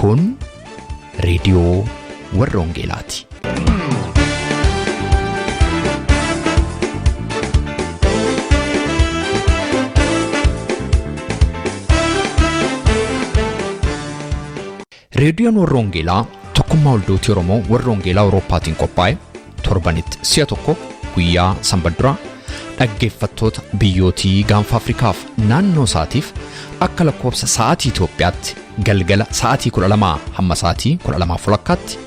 Kun reediyoo warra Wangeelaati. Reediyoon warra Wangeelaa tokkummaa waldootii Oromoo warra Wangeelaa Awurooppaatiin qophaa'e torbanitti si'a tokko guyyaa sanbadduraa dhaggeeffattoota biyyootii gaanfa Afrikaaf naannoo isaatiif akka lakkoofsa sa'aatii Itoophiyaatti galgala sa'aatii 12 hamma sa'aatii 12 walakkaatti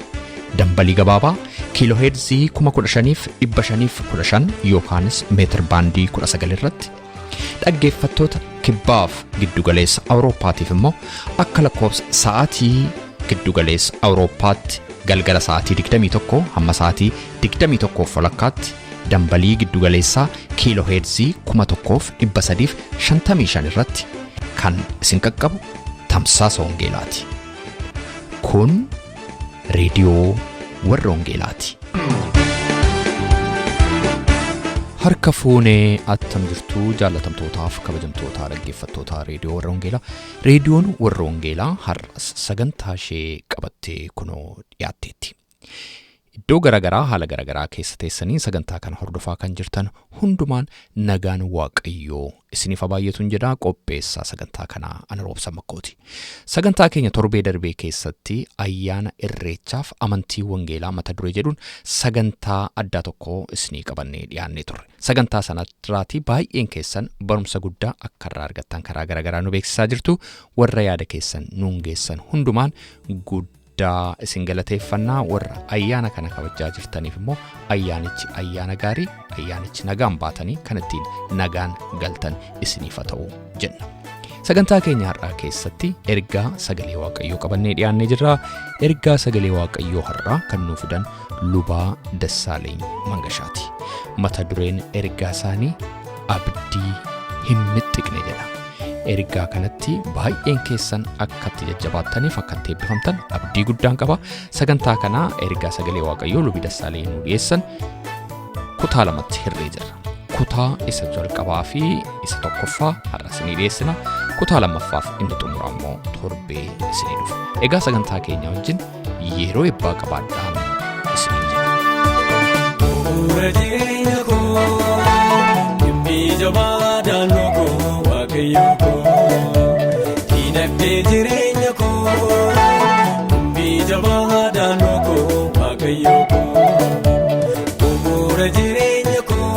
dambalii gabaabaa kiilooheerzii 15,515 yookaanis meetir baandii 19 irratti dhaggeeffattoota kibbaaf giddugaleessa Awurooppaatiif immoo akka lakkoofsa sa'aatii giddugaleessa Awurooppaatti galgala sa'aatii 21 hamma sa'aatii 21 walakkaatti dambalii giddugaleessaa kiilooheerzii 1355 irratti kan isin qaqqabu tamsaasa wangeelaati. Kun reediyoo warra wangeelaati. Harka fuunee attam jirtuu jaallatamtootaaf kabajamtoota dhaggeeffattoota reediyoo warra wangeelaa. Reediyoon warra wangeelaa har'as sagantaa ishee qabattee kunoo dhiyaatteetti. Iddoo garaagaraa haala garaagaraa keessa teessanii sagantaa kana hordofaa kan jirtan hundumaan nagaan waaqayyoo isiniif haa baay'atuun jedha qopheessaa sagantaa kanaa ana roobsa makkooti. Sagantaa keenya torbee darbee keessatti ayyaana irreechaaf amantii wangeelaa mata duree jedhuun sagantaa addaa tokko isinii qabannee dhiyaannee turre. Sagantaa sanarraatii baay'een keessan barumsa guddaa akka irraa argattan karaa garaagaraa nu beeksisaa jirtu warra yaada keessan nuun geessan hundumaan guddaa isin galateeffannaa warra ayyaana kana kabajaa jirtaniif immoo ayyaanichi ayyaana gaarii ayyaanichi nagaan baatanii kan ittiin nagaan galtan isiniif haa ta'u jenna. Sagantaa keenya har'aa keessatti ergaa sagalee Waaqayyoo qabannee dhiyaannee jirra. Ergaa sagalee Waaqayyoo har'aa kan nuu fidan Lubaa Dassaaleeny Mangashaati. Mata dureen ergaa isaanii abdii hin mixxiqne jedha. Ergaa kanatti baay'een keessan akka itti jajjabaattaniif akka itti eebbifamtan abdii guddaan qaba. Sagantaa kanaa ergaa sagalee Waaqayyoo Lubi Dassaaleny nuu dhiyeessan kutaa lamatti hirree jirra. Kutaa isa jalqabaa fi isa tokkoffaa har'a isinii dhiyeessina. Kutaa lammaffaaf inni xumuraa immoo torbee isinii dhufa. Egaa sagantaa keenya wajjin yeroo eebbaa qabaadhaan isiniin jedha. Bu'uura jireenya koo dhimmi jabaa daannoo koo waaqayyo koo dinagdee jireenya koo dhimmi jabaa daannoo koo waaqayyo koo bu'uura jireenya koo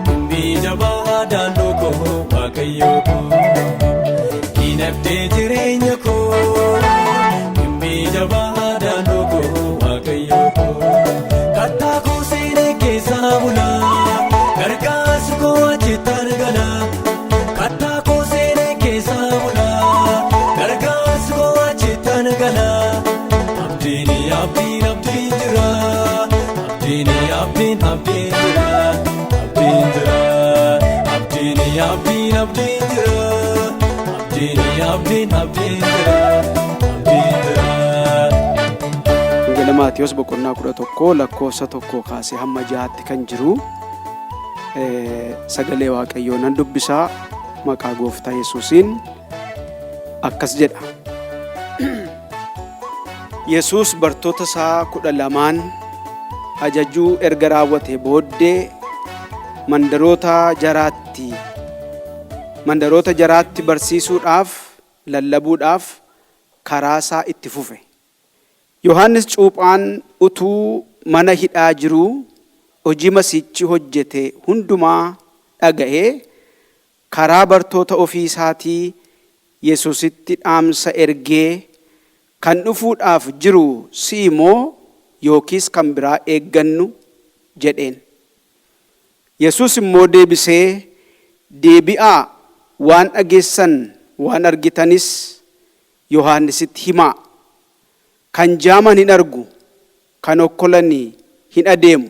dhimmi jabaa daannoo koo waaqayyo koo dinagdee jireenya koo dhimmi jabaa daannoo koo waaqayyo koo. Kattaa koo seenee keessaa bulaa gargaarsi koo achitti argana. Kattaa koo seenee keessaa bulaa gargaarsi koo achitti argana. Abdiin abdiin abdiin jira abdiin abdiin abdiin jira abdiin jira abdiin abdiin abdiin jira abdiin abdiin abdiin jira abdiin jira. Wangeela Maatiyos boqonnaa 11 lakkoofsa tokko kaasee hamma jahaatti kan jiru sagalee Waaqayyoo nan dubbisaa maqaa gooftaa Yesuusiin akkas jedha. Yesuus bartoota isaa 12n ajajuu erga raawwatee booddee mandaroota jaraatti mandaroota jaraatti barsiisuudhaaf lallabuudhaaf karaa isaa itti fufe. Yohaannis Cuuphaan utuu mana hidhaa jiruu hojii Masiihichi hojjete hundumaa dhaga'ee, karaa bartoota ofii isaatii Yesusitti dhaamsa ergee, Kan dhufuudhaaf jiru si'i moo yookiis kan biraa eeggannu? jedheen. Yesus immoo deebisee, Deebi'aa, waan dhageessan, waan argitanis Yohaannisitti himaa! Kan jaaman hin argu, kan okkolani hin adeemu,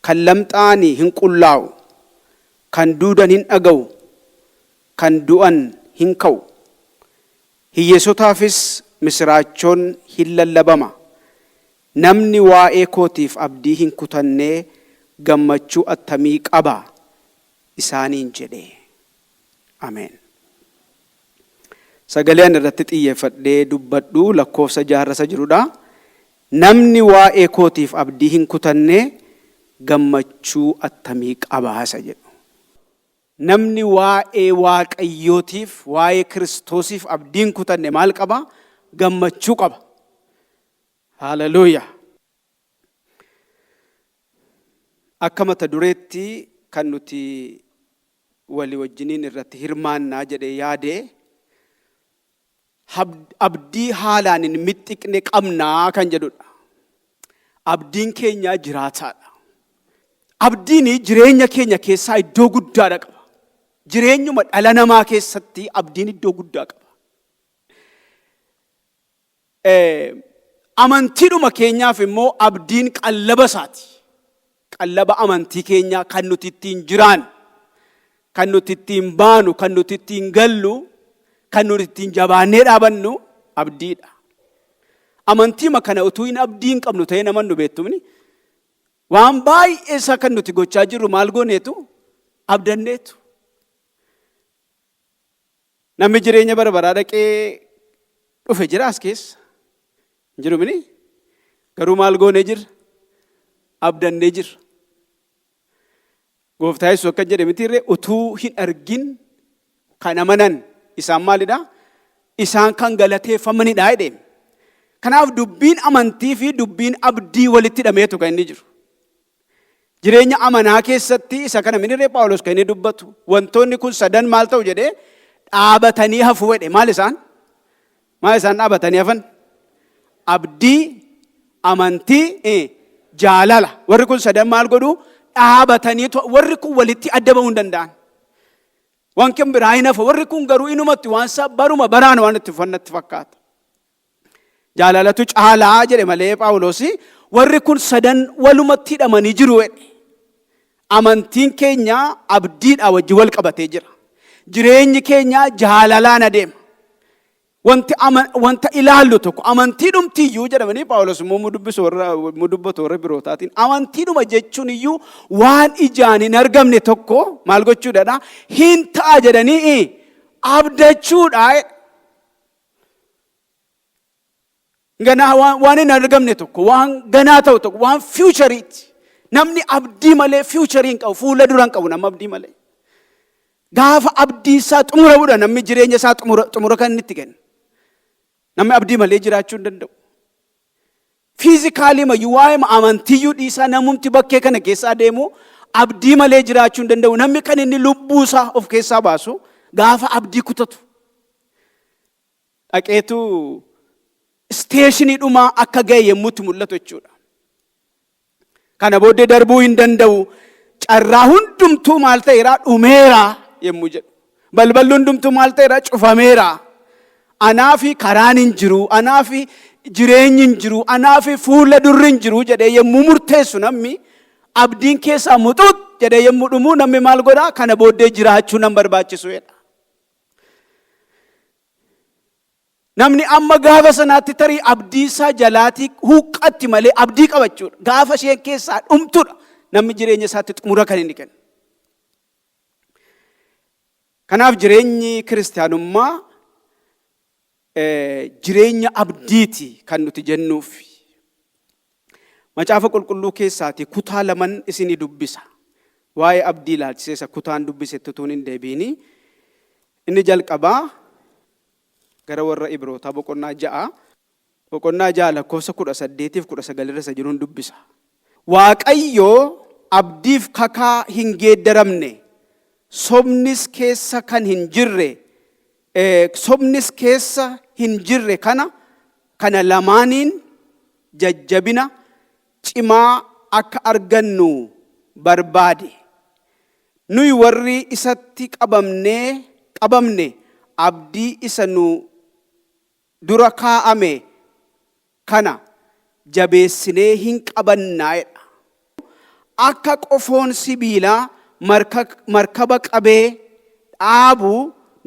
kan lamxaa'ani hin qullaa'u, kan duudan hin dhaga'u, kan du'an hin ka'u. Hiyyeesotaafis misiraachoon hin lallabama. Namni waa'ee kootiif abdii hin kutannee gammachuu attamii qaba! isaaniin jedhe. Ameen. Sagalee ani irratti xiyyeeffadhee dubbadhu lakkoofsa jaharra isa jirudha. Namni waa'ee kootiif abdii hin kutanne gammachuu attamii qaba isa jedhu. Namni waa'ee Waaqayyootiif, waa'ee Kiristoosiif abdii hin kutanne maal qaba? Gammachuu qaba. Haleluuyaa. Akka mata dureetti kan nuti walii wajjiniin irratti hirmaannaa jedhee yaade, abdii haalaan hin mixxiqne qabnaa kan jedhudha. Abdiin keenya jiraataadha. Abdiin jireenya keenya keessaa iddoo guddaadha qaba. Jireenyuma dhala namaa keessatti abdiin iddoo guddaa qaba. Amantiidhuma keenyaaf immoo abdiin qallaba isaati. Qallaba amantii keenyaa kan nuti ittiin jiraannu, kan nuti ittiin baanu, kan nuti ittiin gallu, kan nuti ittiin jabaannee dhaabannu abdiidha. Amantiima kana utuu hin abdii hin qabnu ta'ee naman nu beektumni waan baay'ee isaa kan nuti gochaa jirru maal gooneetu? Abdanneetu. Namni jireenya bara baraa dhaqee dhufe jira as keessa? Hin jiru mini? Garuu maal goonee jirra? Abdannee jirra. Gooftaa Yesuus akka jedhe mitiirree, utuu hin argin kan amanan isaan maalidha? Isaan kan galateeffamanidha jedheen. Kanaaf dubbiin amantii fi dubbiin abdii walitti hidhameetu kan inni jiru. Jireenya amanaa keessatti isa kana minirree Phaawulos kan inni dubbatu. Wantoonni kun sadan maal ta'u jedhee? Dhaabatanii hafu jedhe. Maal isaan? Maal isaan dhaabatanii hafan? Abdii, amantii, jaalala. Warri kun sadan maal godhu? Dhaabatanii, warri kun walitti adda bahuu hin danda'an. Waan kan biraa hin hafa. Warri kun garuu inumatti waan isaa baruma baraan waan itti uffanatti fakkaata. Jaalalatu caalaa jedhe malee Phaawulos warri kun sadan walumatti hidhamanii jiru jedhe. Amantiin keenya abdiidhaa wajjin wal qabatee jira. Jireenyi keenya jaalalaan adeema. Wanti wanta ilaallu tokko amantii dhumtiyyuu jedhamanii Phaawulos immoo mu dubbisu warra mu dubbatu warra birootaatiin, amantiidhuma jechuun iyyuu waan ijaan hin argamne tokko maal gochuudha? Hin ta'a jedhanii abdachuudha. Ganaa waan hin argamne tokko, waan ganaa ta'u tokko, waan futureiiti. Namni abdii malee future hin qabu, fuula dura hin qabu nama abdii malee. Gaafa abdii isaa xumuramudha namni jireenya isaa xumura kan inni itti kennu. Namni abdii malee jiraachuu hin danda'u. Physically mayyuu, waa'ee amantiyyuu dhiisaa, namumti bakkee kana keessa adeemu abdii malee jiraachuu hin danda'u. Namni kan inni lubbuu isaa of keessaa baasu gaafa abdii kutatu. Dhaqeetu station dhumaa akka ga'e yommuutti mul'atu jechuudha. Kana booddee darbuu hin danda'u. Carraa hundumtuu maal ta'eera? Dhumeera yommuu jedhu. Balballi hundumtuu maal ta'eera? Cufameera. Anaa fi karaan hin jiru, anaa fi jireenyi hin jiru, anaa fi fuula durri hin jiru jedhee yommuu murteessu, namni abdiin keessaa muxuut jedhee yommuu dhumu, namni maal godhaa? Kana booddee jiraachuu nan barbaachisu jedha. Namni amma gaafa sanaatti tarii abdii isaa jalaatii huqqatti malee abdii qabachuudha. Gaafa isheen keessaa dhumtudha namni jireenya isaatti xumura kan inni kennu. Kanaaf jireenyi kiristaanummaa jireenya abdiiti kan nuti jennuuf. Macaafa Qulqulluu keessaatii kutaa laman isinii dubbisa. Waa'ee abdii ilaalchisee isa kutaan dubbisetti utuun hin deebiini. Inni jalqabaa gara warra Ibrootaa boqonnaa 6, boqonnaa 6 lakkoofsa 18f 19 irra isa jiruun dubbisa. Waaqayyo abdiif kakaa hin geeddaramne, sobnis keessa kan hin jirre, sobnis keessa hin jirre kana lamaaniin jajjabina cimaa akka argannu barbaade. Nuyi warri isatti qabamne abdii isa nu dura kaa'ame kana jabeessinee hin qabannaa jedha. Akka qofoon sibiilaa markaba qabee dhaabu,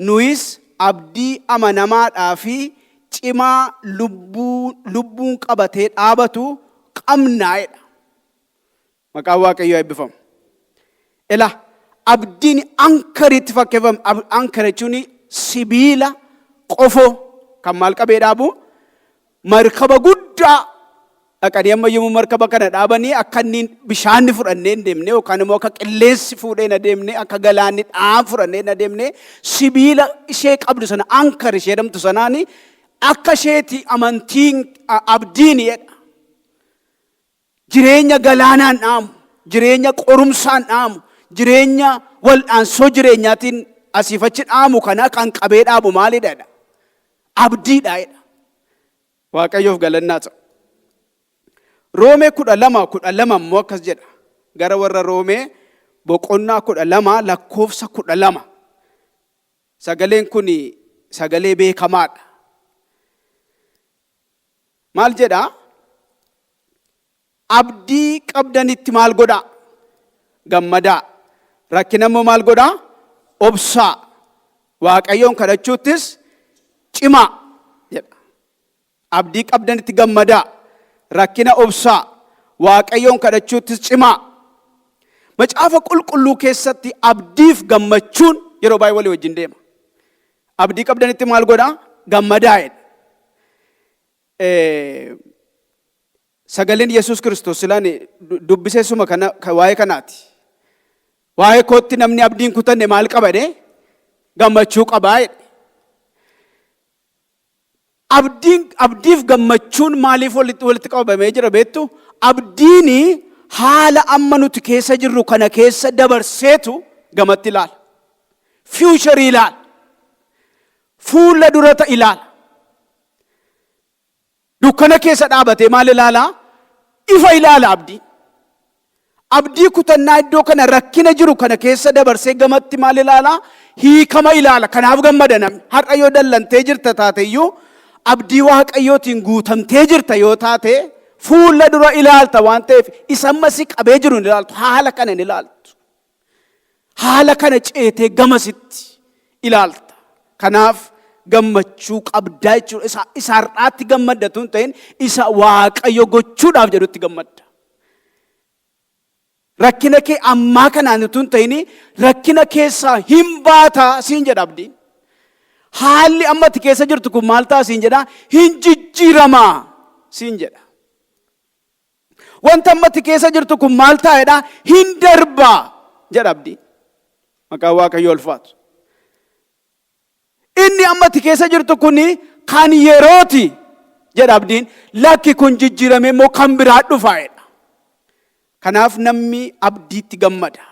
nuyis abdii amanamaadhaa fi cimaa lubbuun qabatee dhaabatu qabnaa jedha. Maqaan Waaqayyoo eebbifamu. Ela abdiin anchoriitti fakkeeffame. Anchor jechuun sibiila Qofoo kan maal qabee dhaabu? Markaba guddaa dhaqanii amma yommuu markaba kana dhaabanii akka inni bishaanni fudhannee hin deemne yookaan immoo akka qilleensi fuudhee hin adeemne akka galaanni dha'aan fudhannee hin adeemne sibiila ishee qabdu sana ankar ishee jedhamtu sanaani akka isheeti amantiin abdiin jedha. Jireenya galaanaan dhaamu, jireenya qorumsaan dhaamu, jireenya wal'aansoo jireenyaatiin asiif achi dhaamu kana kan qabee dhaabu maalidha jedha? Abdiidha jedha. Waaqayyoof galannaa ta'u. Roomee 12:12 immoo akkas jedha. Gara warra Roomee boqonnaa 12 lakkoofsa 12. Sagaleen kun sagalee beekamaadha. Maal jedha? Abdii qabdanitti maal godhaa? Gammadaa. Rakkina immoo maal godhaa? Obsaa. Waaqayyoon kadhachuuttis cimaa jedha. Abdii qabdanitti gammadaa. Rakkina obsaa. Waaqayyoon kadhachuuttis cimaa. Macaafa qulqulluu keessatti abdiif gammachuun yeroo baay'ee walii wajjin deema. Abdii qabdanitti maal godhaa? Gammadaa jedha. Sagaleen Yesuus Kiristoos silaan dubbisee suma kana waa'ee kanaati. Waa'ee kootti namni abdii hin kutanne maal qaba jedhee? Gammachuu qabaa jedhe. Abdiin abdiif gammachuun maaliif walitti walitti qabamee jira beektu? Abdiin haala amma nuti keessa jirru kana keessa dabarseetu gamatti ilaala. Future ilaala. Fuula durata ilaala. Dukkana keessa dhaabatee maal ilaala? Ifa ilaala abdiin. Abdii kutannaa iddoo kana rakkina jiru kana keessa dabarsee gamatti maal ilaala? Hiikama ilaala. Kanaaf gammada namni. Har'a yoo dallantee jirta taate iyyuu abdii Waaqayyootiin guutamtee jirta yoo taate fuula dura ilaalta waan ta'eef isa amma si qabee jiru hin ilaaltu. Haala kana hin ilaaltu. Haala kana ceetee gamasitti ilaalta. Kanaaf gammachuu qabdaa jechuudha. Isa, isa har'aatti gammadda tun ta'in isa Waaqayyo gochuudhaaf jedhutti gammadda. Rakkina kee ammaa kanaan utuu hin ta'in rakkina keessaa hin baataa siin jedha abdiin. Haalli amma ati keessa jirtu kun maal ta'a siin jedha? Hin jijjiiramaa siin jedha. Wanta amma ati keessa jirtu kun maal ta'a jedha? Hin darbaa jedha abdiin. Maqaan Waaqayyoo ulfaatu. Inni amma ati keessa jirtu kun kan yerooti jedha abdiin. Lakki kun jijjiiramee immoo kan biraa dhufa jedha. Kanaaf namni abdiitti gammada.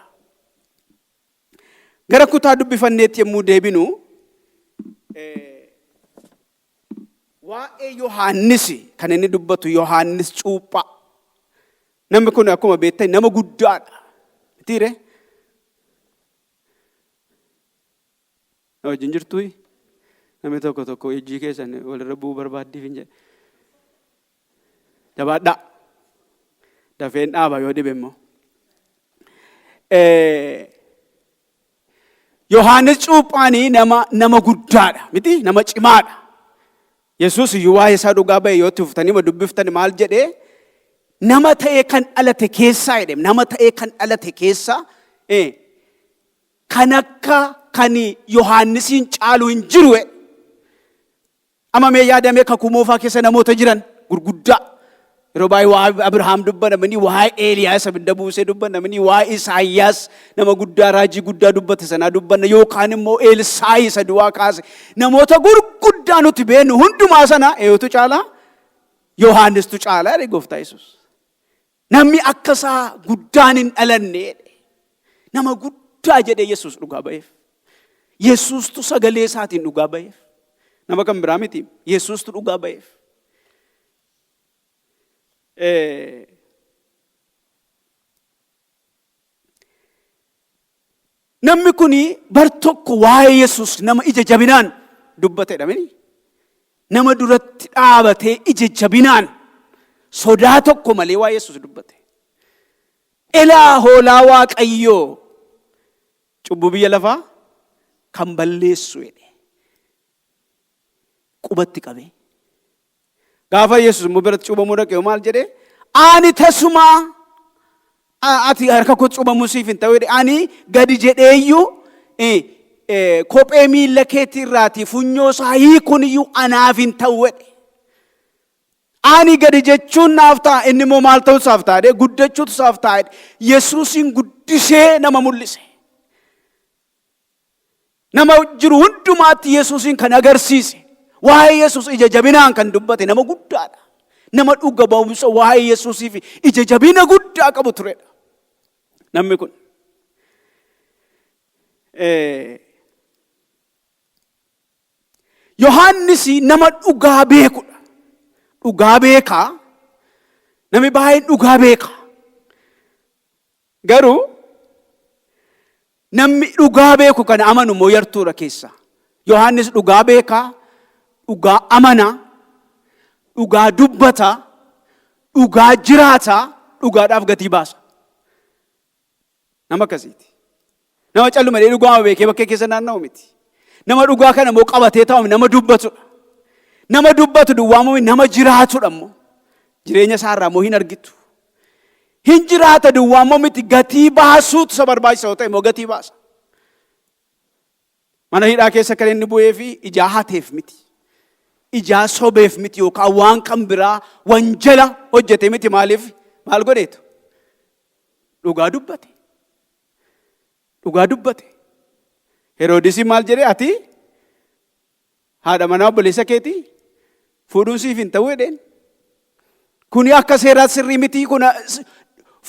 Gara kutaa dubbifanneetti yommuu deebinu waa'ee Yohaannis kan inni dubbatu Yohaannis cuuphaa. Namni kun akkuma beektan nama guddaadha. Mitiiree? Na wajjin jirtuuyi? Namni tokko tokko ijji keessan walirra bu'uu barbaaddiif hin jedhe. Jabaadhaa. Dafeen dhaaba yoo dhibe immoo. Yohaannis cuuphaanii nama nama guddaadha miti nama cimaadha. Yesuus iyyuu waa'ee isaa dhugaa ba'e yoo itti fuftanii ma dubbiftan maal jedhee nama ta'ee kan dhalate keessaa jedhe nama ta'ee kan dhalate keessaa kan akka kan Yohaannisiin caalu hin jiru jedhe. Amma mee yaadamee kakuu moofaa keessa namoota jiran gurguddaa yeroo baay'ee waa'ee Abrahaam dubbanamanii waa'ee Eeliyaas abidda buusee dubbanamanii waa'ee Isaayyaas nama guddaa raajii guddaa dubbate sanaa dubbanna yookaan immoo Elsaayi isa du'aa kaase namoota gurguddaa nuti beeknu hundumaa sana eenyutu caalaa? Yohaannistu caalaa jedhe gooftaa Yesuus. Namni akka isaa guddaan hin dhalanne jedhe. Nama guddaa jedhee Yesuus dhugaa ba'eef. Yesuustu sagalee isaatiin dhugaa ba'eef. Nama kan biraa miti. Yesuustu dhugaa ba'eef. Namni kun bar tokko waa'ee Yesuus nama ija jabinaan dubbatedha mini. Nama duratti dhaabatee ija jabinaan sodaa tokko malee waa'ee Yesuus dubbate. Elaa hoolaa Waaqayyoo cubbuu biyya lafaa kan balleessu jedhe. Qubatti qabee. Gaafa Yesuus immoo biratti cuuphamuu dhaqe maal jedhee? Ani tasumaa ati harka koo cuuphamuu siif hin ta'u jedhe. Ani gadi jedheeyyuu kophee miilla keetii irraatii funyoo isaa hiikuun iyyuu anaaf hin ta'u jedhe. Ani gadi jechuun naaf ta'a, inni immoo maal ta'uu isaaf ta'a jedhee, guddachuutu isaaf ta'a jedhe. Yesuusin guddisee nama mul'ise. Nama jiru hundumaatti Yesuusin kan agarsiise. Waa'ee Yesuus ija jabinaan kan dubbate nama guddaadha. Nama dhuga ba'umsa waa'ee Yesuusiif ija jabina guddaa qabu turedha. Namni kun. Yohaannis nama dhugaa beekudha. Dhugaa beekaa. Namni baay'een dhugaa beeka. Garuu namni dhugaa beeku kana amanu immoo yartuudha keessa. Yohaannis dhugaa beekaa, dhugaa amana, dhugaa dubbata, dhugaa jiraata, dhugaadhaaf gatii baasa. Nama akkasiiti. Nama calluma jedhee dhugaama beekee bakkee keessa naanna'u miti. Nama dhugaa kana immoo qabatee taa'u nama dubbatudha. Nama dubbatu duwwaa immoo nama jiraatudha immoo. Jireenya isaa irraa immoo hin argitu. Hin jiraata duwwaa immoo miti, gatii baasuutu isa barbaachisa yoo ta'e immoo gatii baasa. Mana hidhaa keessa kan inni bu'ee fi ijaa hateef miti. Ijaa sobeef miti yookaan waan kan biraa wanjala hojjete miti. Maaliif maal godheetu? Dhugaa dubbate. Dhugaa dubbate. Heroodisii maal jedhee? Ati haadha manaa obboleessa keetii fuudhuun siif hin ta'u jedheen. Kuni akka seeraa sirrii miti, kun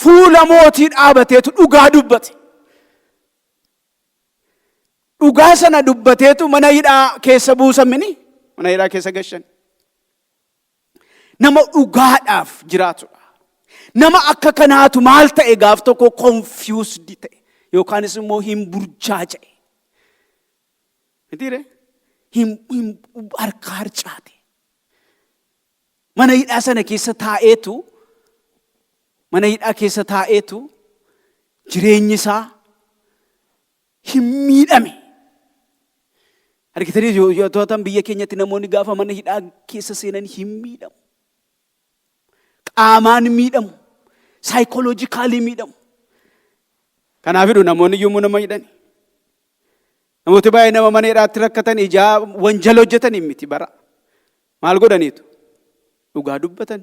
fuula mootii dhaabateetu dhugaa dubbate. Dhugaa sana dubbateetu mana hidhaa keessa buusamini, mana hidhaa keessa gashan. Nama dhugaadhaaf jiraatudha. Nama akka kanaatu maal ta'e? Gaaf tokko confused ta'e yookaanis immoo hin burjaaja'e. Mitiire? Hin harka harcaate. Mana hidhaa sana keessa taa'eetu, mana hidhaa keessa taa'eetu jireenyi isaa hin miidhame. Argitanii yoo to'atan, biyya keenyatti namoonni gaafa mana hidhaa keessa seenan hin miidhamu. Qaamaan miidhamu. Psychologically miidhamu. Kanaafidhu namoonni yommuu nama hidhan. Namooti baay'ee nama mana hidhaatti rakkatan ijaa wanjala hojjetanii miti bara. Maal godhaniitu? Dhugaa dubbatan.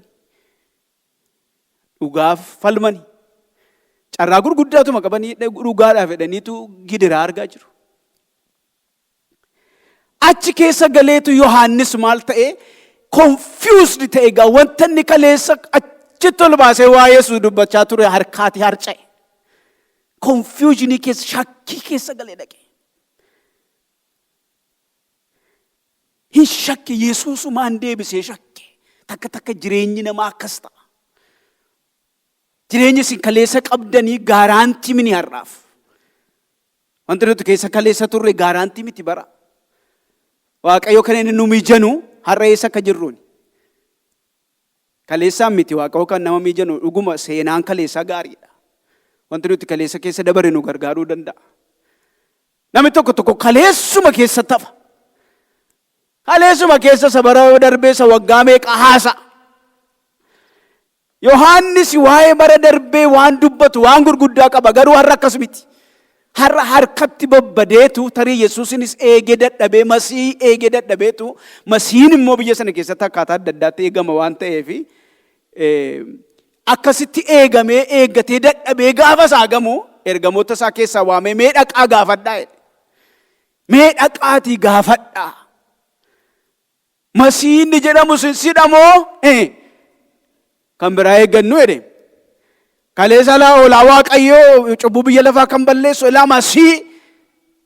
Dhugaaf falmani. Carraa gurguddaatuma qabanii dhugaadhaaf jedhaniitu gidiraa argaa jiru. Achi keessa galeetu Yohaannis maal ta'e? Confused ta'e. Egaa wanta inni kaleessa achitti ol baasee waa'ee Yesuus dubbachaa ture harkaati harca'e. Confusionii keessa, shakkii keessa galee dhaqe. Hin shakke, Yesuusumaan deebisee shakke. Takka takka jireenyi namaa akkas ta'a. Jireenya isin kaleessa qabdanii guarantee mini har'aaf. Wanti nuti keessa kaleessa turre guarantee miti bara. Waaqayyo kan inni nu mijanu har'a eessa akka jirruuni. Kaleessaan miti Waaqayyo kan nama mijanu. Dhuguma seenaan kaleessaa gaariidha. Wanti nuti kaleessa keessa dabare nu gargaaruu danda'a. Namni tokko tokko kaleessuma keessa tafa. Kaleessuma keessa isa bara darbee, isa waggaa meeqa haasa'a. Yohaannis waa'ee bara darbee waan dubbatu waan gurguddaa qaba, garuu har'a akkas miti. Har'a harkatti babbadeetu, tarii Yesuusinis eegee dadhabee, Masii eegee dadhabeetu, Masiin immoo biyya sana keessatti akkaataa adda addaatti eegama waan ta'eef, akkasitti eegamee eeggatee dadhabee gaafa isaa gamu ergamoota isaa keessaa waamee, "Mee dhaqaa gaafadhaa," jedhe. "Mee dhaqaatii gaafadhaa. Masiinni jedhamu sun sidhamoo kan biraa eeggannu?" jedhe. Kaleessa laa hoolaa Waaqayyoo cubbuu biyya lafaa kan balleessu, ilaa Masii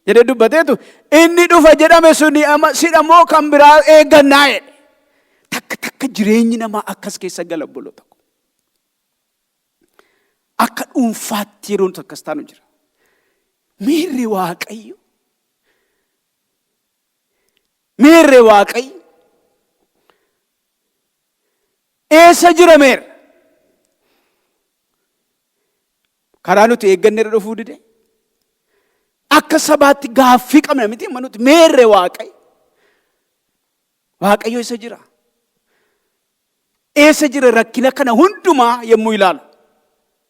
jedhee dubbateetu, inni dhufa jedhame sun sidhamoo kan biraa eeggannaa jedhe. Takka takka jireenyi namaa akkas keessa gala, obboloota ko. Akka dhuunfaatti yeroon akkas taanu jira. Miirri Waaqayyo. Miirri Waaqayyo. Eessa jira meerra? Karaa nuti eegganne irra dhufuu dide. Akka sabaatti gaaffii qabna miti amma nuti? Meerre Waaqayyo? Waaqayyo eessa jira? Eessa jira rakkina kana hundumaa yommuu ilaalu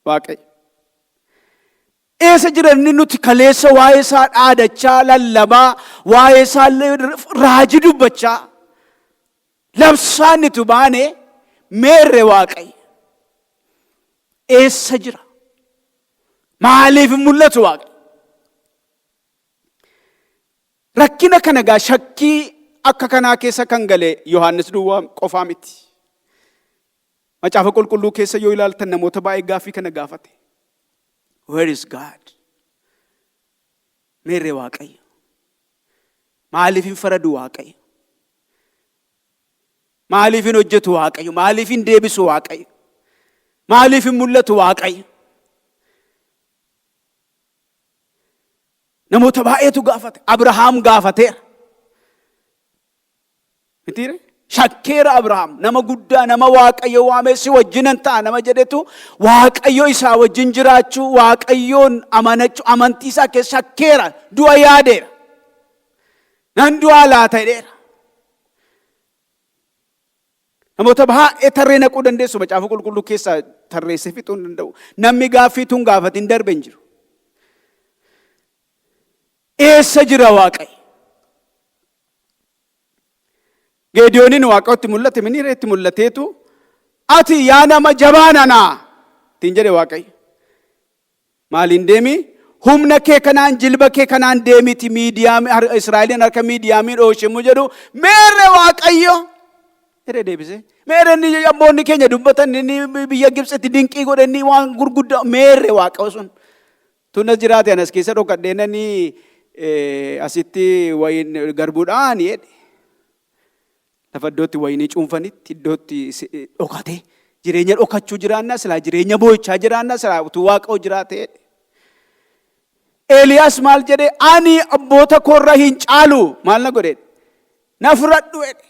Waaqayyo? Eessa jira inni nuti kaleessa waa'ee isaa dhaadachaa, lallabaa, waa'ee isaa raajii dubbachaa, labsaa inni tu baane meerre Waaqayyo? Eessa jira? Maaliif hin mul'atu Waaqayyo? Rakkina kana egaa shakkii akka kanaa keessa kan gale Yohaannis duwwaa qofaa miti. Macaafa Qulqulluu keessa yoo ilaaltan namoota baay'ee gaaffii kana gaafate. Where is God? Meerre Waaqayyo? Maaliif hin faradu Waaqayyo? Maaliif hin hojjetu Waaqayyo? Maaliif hin deebisu Waaqayyo? Maaliif hin mul'atu Waaqayyo? Namoota baay'eetu gaafate. Abrahaam gaafateera. Mitiire? Shakkeera Abrahaam. Nama guddaa, nama Waaqayyo waamee si wajjinan ta'a nama jedhetu Waaqayyo isaa wajjin jiraachuu, Waaqayyoon amanachuu, amantii isaa keessa shakkeera. Du'a yaadeera. Nan du'aa laata jedheera. Namoota baay'ee tarree naquu dandeessu macaafa qulqulluu keessaa tarreessee fixuu hin danda'u. Namni gaaffii tun gaafatin darbe hin jiru. Eessa jira Waaqayyo? Geediyooniin Waaqayyotti mul'ate miniiree itti mul'ateetu ati yaa nama jabaa nanaa ittiin jedhe Waaqayyo. Maaliin deemi? Humna kee kanaan jilba kee kanaan deemiti Miidiyaam Israa'eliin harka Miidiyaamii dhooshimmu jedhu meerre Waaqayyo jedhee deebise. Meerre inni abboonni keenya dubbatan inni biyya Gibxitti dinqii godhe inni waan gurguddaa meerre Waaqayyo sun. Tun as jiraate anas keessa dhokadhee nani asitti wayin garbuudhaan jedhe. Lafa iddootti wayinii cuunfanitti iddootti dhokatee jireenya dhokachuu jiraannaa silaa jireenya boo'ichaa jiraannaa silaa utuu Waaqayyo jiraatee. Eeliyaas maal jedhee ani abboota koorra hin caalu maal na godhe na fudhadhu jedhe.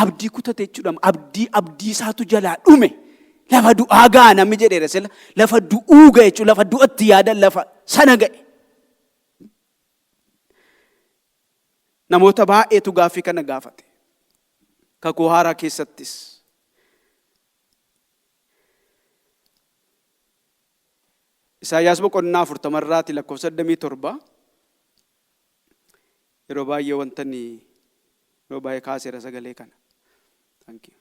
Abdii kutate jechuudha. Abdii abdii isaatu jalaa dhume. Lafa du'aa ga'a namni jedheera sila. Lafa du'uu ga'e jechuudha. Lafa du'atti yaadan lafa sana ga'e. Namoota baay'eetu gaaffii kana gaafate. Kakuu haaraa keessattis. Isaayyaas boqonnaa 40 irraati lakkoofsa 27 yeroo baay'ee wanta inni yeroo baay'ee kaaseera sagalee kana. Thank you.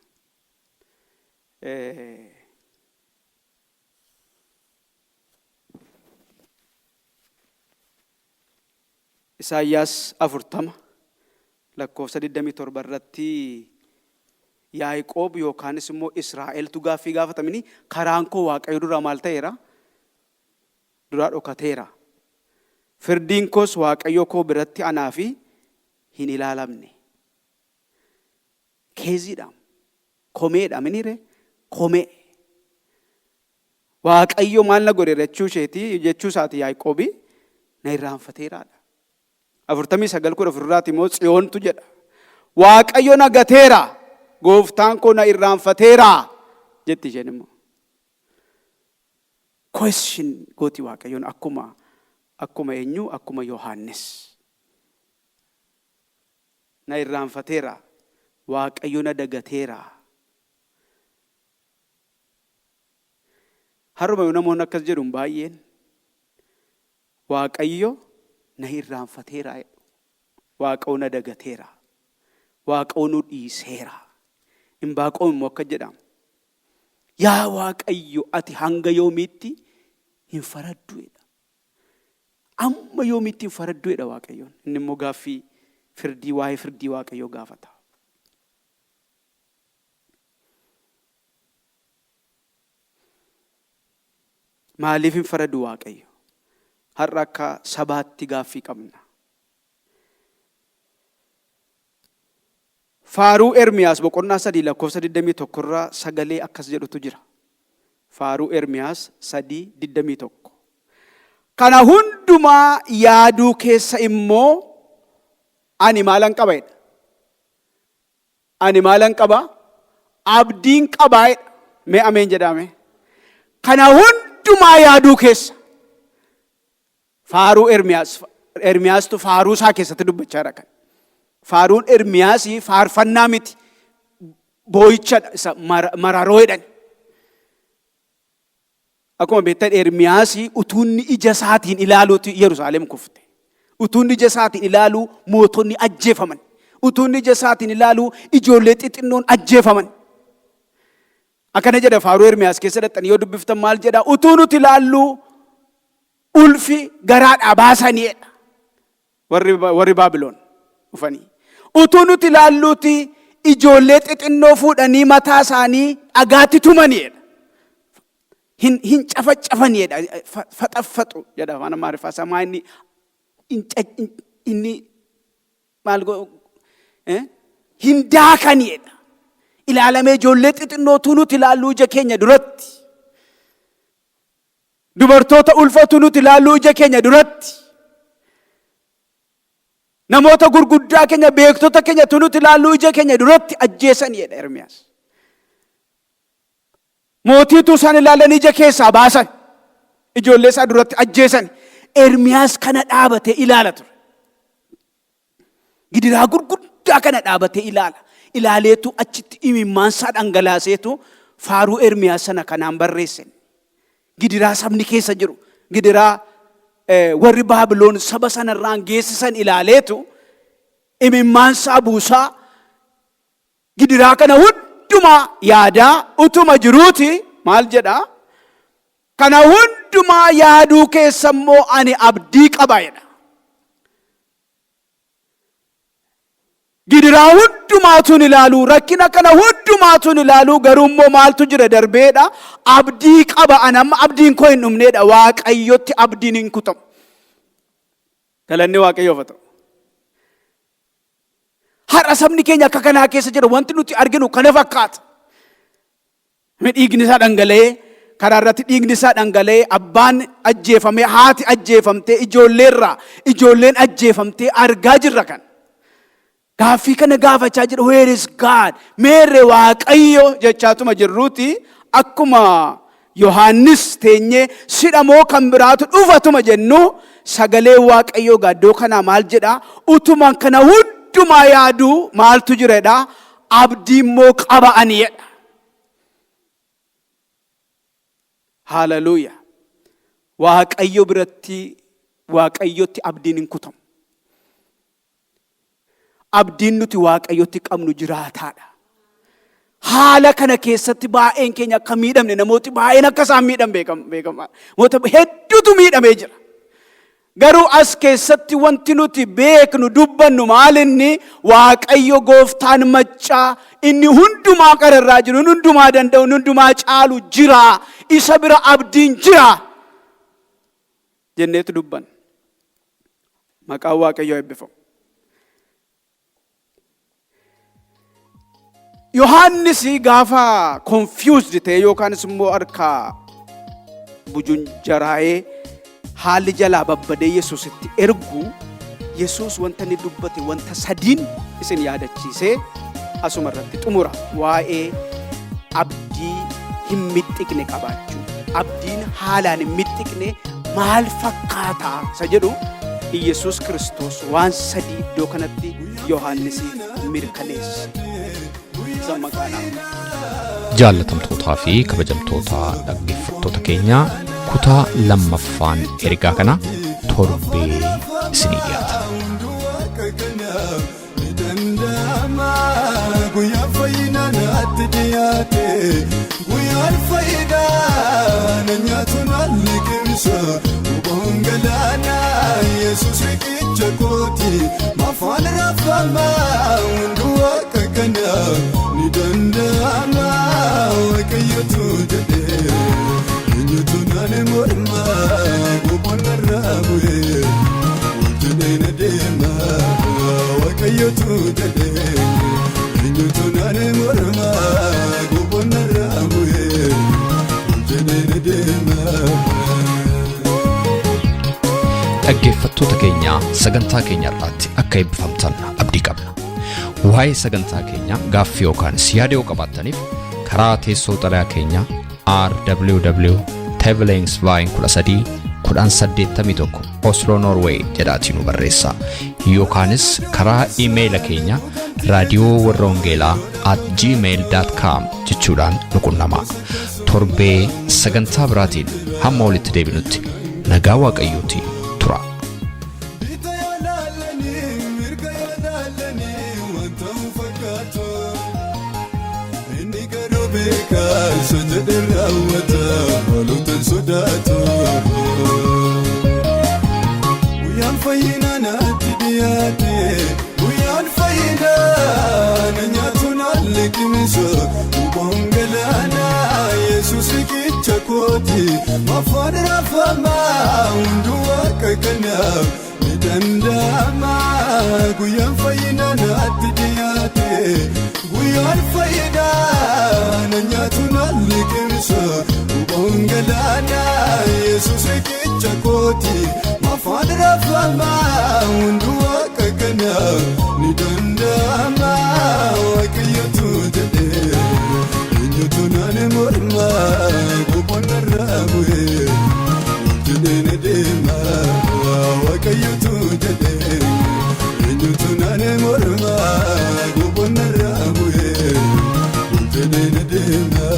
Isaayyaas 40 lakkoofsa 27 irratti Yaaqoob yookaanis immoo Israa'eltu gaaffii gaafatamini karaan koo Waaqayyo duraa maal ta'eera? Duraa dhokateera. Firdiin koos Waaqayyo koo biratti anaaf hin ilaalamne. Keeziidha. Komeedha minire? Komee. Waaqayyo maal na godheera jechuu isheeti jechuu isaati Yaaqoobi na irraanfateeraadha. 49 14 irraati immoo Tsiyoontu jedha. Waaqayyo na gateera, gooftaan koo na irraanfateera jetti isheen immoo. Question gooti Waaqayyoon akkuma akkuma eenyu akkuma Yohaannis. Na irraanfateera, Waaqayyo na dagateera. Har'uma yoo namoonni akkas jedhu baay'een Waaqayyo na irraanfateera jedhu. Waaqayyo na dagateera. Waaqayyo nu dhiiseera. Imbaaqoom immoo akka jedha. Yaa Waaqayyo ati hanga yoomiitti hin faraddu jedha. Amma yoomiitti hin faraddu jedha Waaqayyoon. Inni immoo gaaffii firdii waa'ee firdii Waaqayyoo gaafata. Maaliif hin faradu Waaqayyo? Har'a akka sabaatti gaaffii qabna. Faaruu Ermiyaas boqonnaa 3 lakkoofsa 21 irraa sagalee akkas jedhutu jira. Faaruu Ermiyaas 3 21. Kana hundumaa yaaduu keessa immoo ani maalan qaba jedha. Ani maalan qaba? Abdiin qabaa jedha. Mee ameen jedhaa mee. Kana hundumaa yaaduu keessa. Faaruu Ermiyaas Ermiyaastu faaruu isaa keessatti dubbachaa jira kan. Faaruun Ermiyaas faarfannaa miti. Boo'ichadha isa mararoo jedhani. Akkuma beektan Ermiyaas utuu inni ija isaatiin ilaaluuti Yerusaalem kufte. Utuu inni ija isaatiin ilaaluu mootonni ajjeefaman. Utuu inni ija isaatiin ilaaluu ijoollee xixinnoon ajjeefaman. Akkana jedha faaruu Ermiyaas keessa dhaqxanii yoo dubbiftan maal jedha? Utuu nuti ilaalluu ulfi garaadhaa baasaniidha. Warri Baabiloon dhufanii. Utuu nuti ilaalluuti ijoollee xixinnoo fuudhanii mataa isaanii dhagaatti tumaniidha. Hin cafaccafaniidha. Faxaffaxu jedha afaan Amaariffaa samaa inni inni maal hin daakaniidha. Ilaalamee ijoollee xixinnoo utuu nuti ilaalluu ija keenya duratti. Dubartoota ulfatu nuti ilaalluu ija keenya duratti. Namoota gurguddaa keenya beektota keenya tu nuti ilaalluu ija keenya duratti ajjeesan jedha Ermiyaas. Mootiitu isaan ilaalan ija keessaa baasan. Ijoollee isaa duratti ajjeesan. Ermiyaas kana dhaabatee ilaala ture. Gidiraa gurguddaa kana dhaabatee ilaala. Ilaaleetu achitti imimmaansaa dhangalaaseetu faaruu Ermiyaas sana kanaan barreesse. Gidiraa sabni keessa jiru, gidiraa warri Baabiloon saba sanarraan geessisan ilaaleetu imimmaansaa buusaa gidiraa kana hundumaa yaadaa utuma jiruuti maal jedhaa? Kana hundumaa yaaduu keessa immoo ani abdii qaba jedha. Gidiraa hundumaatuun ilaaluu, rakkina kana hundumaatuun ilaaluu, garuu immoo maaltu jira darbeedha. Abdii qaba ani amma abdiin koo hin dhumneedha. Waaqayyotti abdiin hin kutamu. Galanni Waaqayyoof haa ta'u. Har'a sabni keenya akka kanaa keessa jira. Wanti nuti arginu kana fakkaata. Dhiigni isaa dhangala'ee karaa irratti dhiigni isaa dhangala'ee abbaan ajjeefamee haati ajjeefamtee ijoolleerraa ijoolleen ajjeefamtee argaa jirra kan. Gaaffii kana gaafachaa jira where is God? Meerre Waaqayyo jechaatuma jirruuti akkuma Yohaannis teenyee sidhamoo kan biraatu dhufatuma jennu sagalee Waaqayyoo gaaddoo kanaa maal jedha? Utuma kana hundumaa yaaduu maaltu jira jedha? Abdii immoo qaba ani jedha. Haaleluyyaa. Waaqayyo biratti Waaqayyotti abdiin hin kutamu. Abdiin nuti Waaqayyotti qabnu jiraataadha. Haala kana keessatti baay'een keenya akka miidhamne namooti baay'een akka isaan miidhan beekama. Namoota hedduutu miidhamee jira. Garuu as keessatti wanti nuti beeknu dubbannu maal inni Waaqayyo gooftaan maccaa inni hundumaa qararraa jiru, inni hundumaa danda'u, inni hundumaa caalu jira. Isa bira abdiin jira jenneetu dubbanna. Maqaan Waaqayyoo eebbifamu. Yohaannis gaafa confused ta'e yookaanis immoo harka bujunjaraa'ee haalli jalaa babbadee Yesuusitti ergu Yesuus wanta inni dubbate wanta sadiin isin yaadachiisee asuma irratti xumura waa'ee abdii hin mixxiqne qabaachuu abdiin haalaan hin mixxiqne maal fakkaataa isa jedhu Iyyasuus Kiristoos waan sadii iddoo kanatti Yohaannisiif mirkaneesse. Isa maqaadhaan. Jaallatamtootaa fi kabajamtoota dhaggeeffattoota keenyaa kutaa lammaffaan ergaa kana torbee isinii dhiyaata. Ni danda'ama guyyaan fayyinaa natti dhiyaate guyyaan fayyinaa na nyaatu naan liqimsa huboon galaanaa Yesuus riqicha kooti maafaan raafama hunduu akka kana ni danda'ama waaqayyotu jedhee eenyutu naan morma huboon narraa bu'ee. Wajjin adeema Waaqayyotu jedhee eenyutu naan morma goboon narraa bu'ee wajjin adeema. Dhaggeeffattoota keenya sagantaa keenya irraatti akka eebbifamtan abdii qabna. Waa'ee sagantaa keenya gaaffii yookaan yaada yoo qabaattaniif karaa teessoo xalayaa keenya RWW Tevelingsveien 13 1081 Oslo Norway jedhaatii nu barreessaa. Yookaanis karaa iimeeyila keenya raadiyoo warra wangeelaa at gmail.com jechuudhaan nu qunnamaa. Torbee sagantaa biraatiin hamma walitti deebinutti nagaa Waaqayyootiin tura. Bita yoo laalanii mirga yoo laalanii wanta hin fakkaatu. Inni garuu beekaa isa jedhe raawwata haalota hin sodaatu. Guyyaan fayyinaa natti dhiyaate, guyyaan fayyinaa na nyaatu naan liqimsa. Huboon galaanaa Yesuus riqicha kooti, mafaan raafamaa hunduu waaqa kanaaf ni danda'ama. Guyyaan fayyinaa natti dhiyaate, guyyaan fayyinaa na nyaatu naan liqimsa. Huboon galaanaa Yesuus riqicha kooti, mafaan raafamaa hunduu waaqa kanaaf ni danda'ama. Waaqayyotu jedhee, eenyutu naan morma? Goboon narraa bu'ee jedhee na deema. Waaqayyotu jedhee, eenyutu naan morma? Goboon narraa bu'ee jedhee na deema.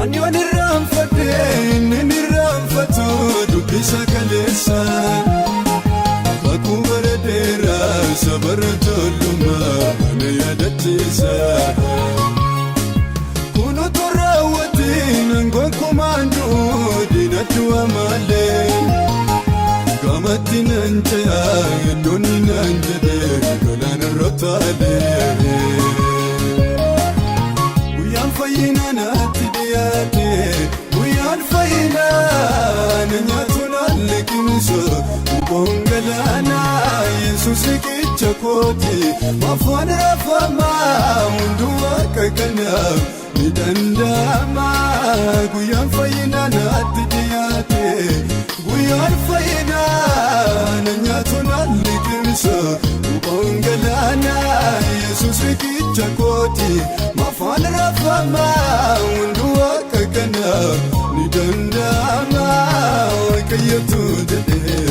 Ani waan irraanfadhe inni hin irraanfatu, dubbisa kaleessa. Kakuu bara dheeraa isa bara ijoollummaa ana yaadachiisa. Kun utuu raawwatiin gonkumaan du'u diinatti malee. Gamatti nan ce'a iddoon nan jedhe galaana irra taalee. Guyyaan fayyinaa natti dhiyaate, guyyaan fayyinaa na nyaatu naan liqimsa. Huboon galaanaa Yesuus riqicha kooti, mafaan raafamaa hunduu waaqa kanaaf ni danda'ama. Guyyaan fayyinaa natti dhiyaate, guyyaan fayyinaa na nyaatu naan liqimsa. Huboon galaanaa Yesuus riqicha kooti, mafaan raafamaa hunduu waaqa kanaaf ni danda'ama. Waaqayyotu jedhee,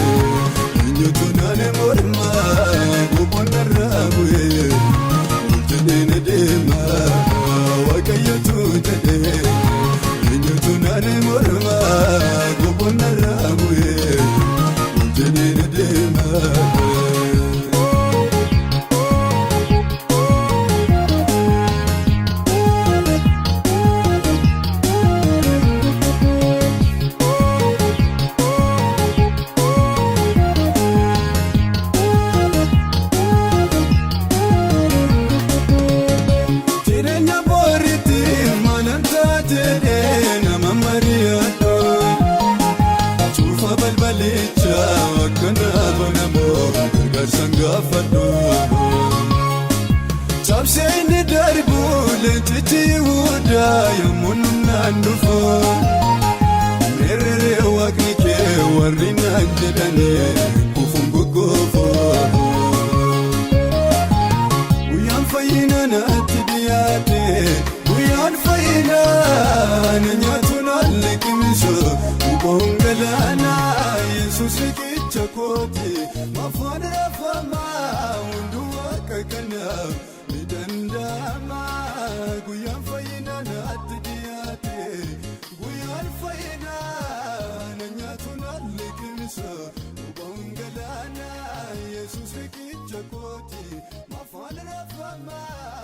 eenyutu naan morma? Goboon narraa bu'ee jedhee na deema. Waaqayyotu jedhee, eenyutu naan morma? Goboon narraa bu'ee jedhee na deema. Jireenya booritti maalantaa jedhee nama mari'adhu. Cufa balbalicha akkana banamoo gargaarsan gaafadhu. Cabsee inni darbu leencichi Yihudaa yommuu naan dhufu. Meerree waaqni kee warri naan jedhanii kufuun goggoofu. Guyyaan fayyinaa natti dhiyaate, guyyaan fayyinaa na nyaatu naan liqimsu. Huboon galaanaa Yesuus riqicha kooti, mafaan raafamaa hunduu waaqa kanaaf ni danda'ama. Guyyaan fayyinaa natti dhiyaate, guyyaan fayyinaa na nyaatu naan liqimsu. Huboon galaanaa Yesuus riqicha kooti, mafaan raafamaa.